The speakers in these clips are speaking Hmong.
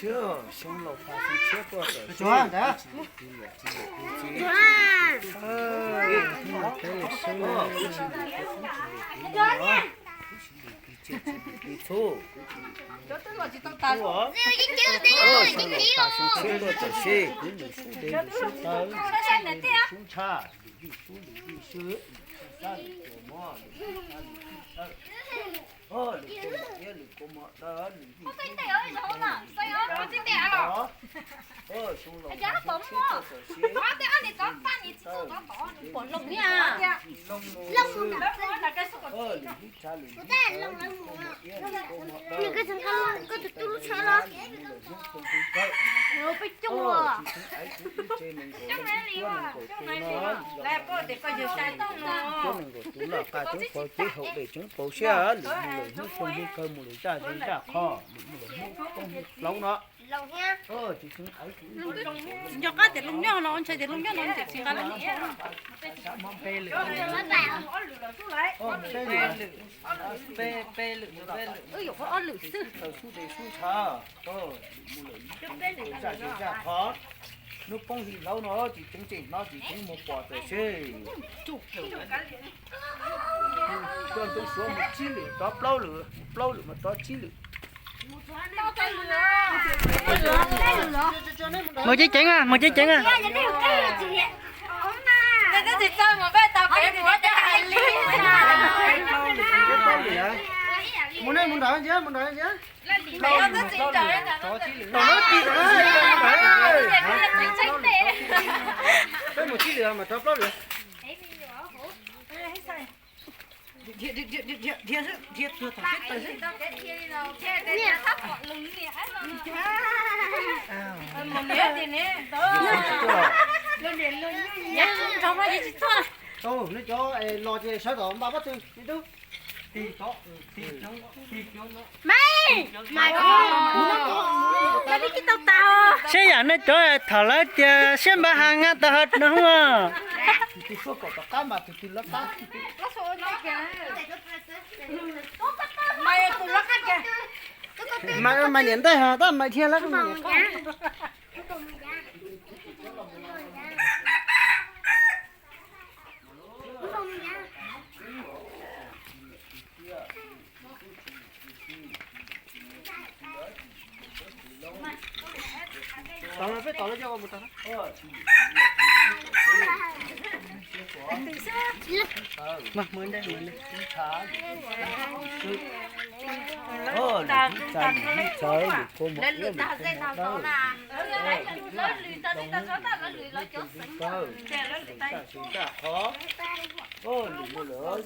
Xyoo laus pha xyoo tshiab tuaj tawm xyoo, kuv tsis lwm tus luam tsis lwm tus txiv, kuv tsis lwm tus tub tsis lwm tus ntxhais, kuv tsis lwm tus tub tsis lwm tus nyuam, kuv tsis lwm tus tsiaj tsis lwm tus txhuv, kuv tsis lwm tus tub os. Xyoo laus pha xyoo tshiab tuaj tawm xyoo, kuv lwm sub dej lwm sub taw, lwm sub ntsha, lwm vij sub lwm vij sub, lwm sub xab lwm kua muag, lwm sub ntsha lwm sub taw, lwm kua muag iab lwm kua muag daw, lwm vij sub lwm vij taw, lwm vij taw. Xyoo laus pha xyoo tshiab tuaj tawm xyoo, lwm vij sub lwm vij taw, lwm vij sub lwm vij taw, lwm sub ntsha lwm sub taw, lwm kua muag iab lwm kua muag daw, lwm sub xab lwm kua muag daw, lwm sub xyoo vij taw. Tsis txheeb aiv kuv ib tse nees nkaum leej, ib cuab nees nkaum tus no, ib cuab nees nkaum tus loj qab tseeb qhov kev haum dej tseeb paus siab, lwm mus lawm hnub xyoo hnub kawg mus lawm zaj zej zaj qho, lwm mus lawm hnub poob hnub hlob no. Tsis txheeb aiv kuv ib tse nees nkaum leej, nco qab tias lub nyob no, ntshai tias lub nyob no tsis nqa lub nyob no. Ob lwm, ob lwm, ob lwm xwb. Taw sub dej sub ntsha, lwm mus lawm hnub poob hnub hlob, hnub poob hli hlob no tsis txheeb tseem hnov tsis txheeb mus pom tawm xyoo. Coj ntoo suav mus tsib lwm rov plaub lwm, plaub lwm mas rov tsib lwm. Mus ceev ceev, mus ceev ceev. Mus nej mus nrad ntsia, mus nrad ntsia. Peb mus tsib lwm mas rov plaub lwm. Neb cov los ces sawv tom npaj pob tw, tub. Saib yam nej cov thaum lawv tias siab npav has nqa tau hov no. Mas mas niam ntej hos tab mas dhia lawv. Tod peb tod lawv coj mus tod. Lwm ib txha lwm ib txha, lwm kua muag iab lwm kua muag dawb, lwm txha lwm kua muag, lwm txha lwm kua muag, lwm txha qhov, lwm mus lawm.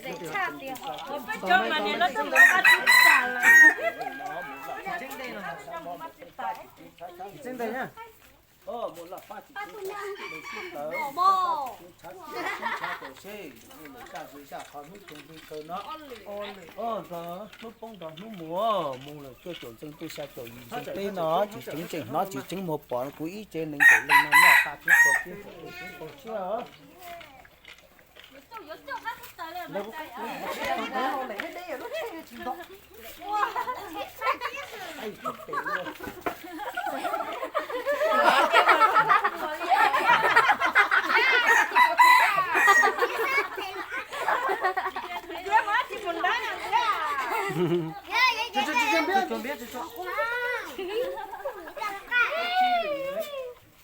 Mus laj paj tsis txheeb txheeb tawv, tshav tsis txheeb tshav tawm seb, mus lawm zaj zej zaj qhov hnub txoos nqi kawg no. Nrog hnub poob nrog hnub mus, mus lawm cuaj caum ntxeev tuaj xya caum yim ntxeev peb no, tsis txheeb tseem hnov tsis txheeb muag pom kuv ib tse nees nkaum leej no noj tag tub txog tub txog tub txog siab.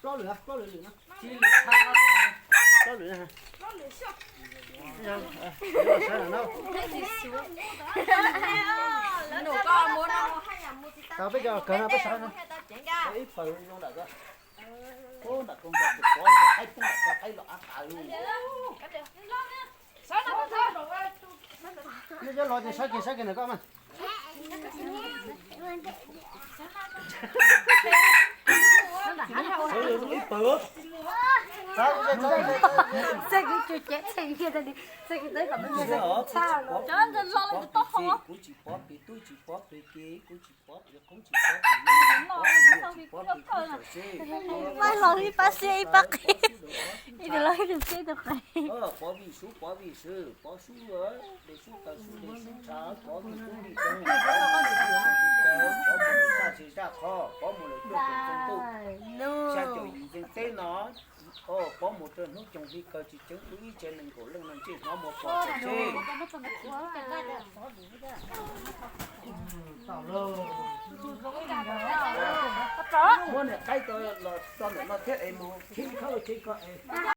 Plaub lwm, plaub lwm lwm no. Plaub lwm. Tau peb cov kawg no peb sawv no. Ib pawg zoo nram ko. Ub, nram ko nrog tus pov nrog qaib poob nram ko qaib los av tas li. Nej cov los ces sawv kiag sawv kiag ntawm ko mas. Sawv zoo ib pawg. Xeb kuv tsis cev txheej kiag, xeb kuv teb kom me ntxhais txhaj los. Cov ntawd los lawm tau hov. Kuv tsis pov pem tub tsis pov pem kiv, kuv tsis pov pem qoob tsis pov pem loj, tsis pov pem kub txawm seb. Pab los ib pab siab ib pab qis, ib tug los ib tug siab ib tug qis. Pov vij sub pov vij sw, pov sub de sub taw sub de sub ntsha, pov vij sub vij taw, pov vij sub vij taw, pov vij sub zaj tsis zaj Ho pov mus lawm cuaj caum txog ntuj, xya caum yim yees teb no, o, pov mus rau hnub coog hli kawg tsis tseev tu ib tsev nees nkaum leej no ntsej hnov muag pom tseeb. Muab niam qaib tso los tso ntawm no thiab es mus khib khawb tsev ko es.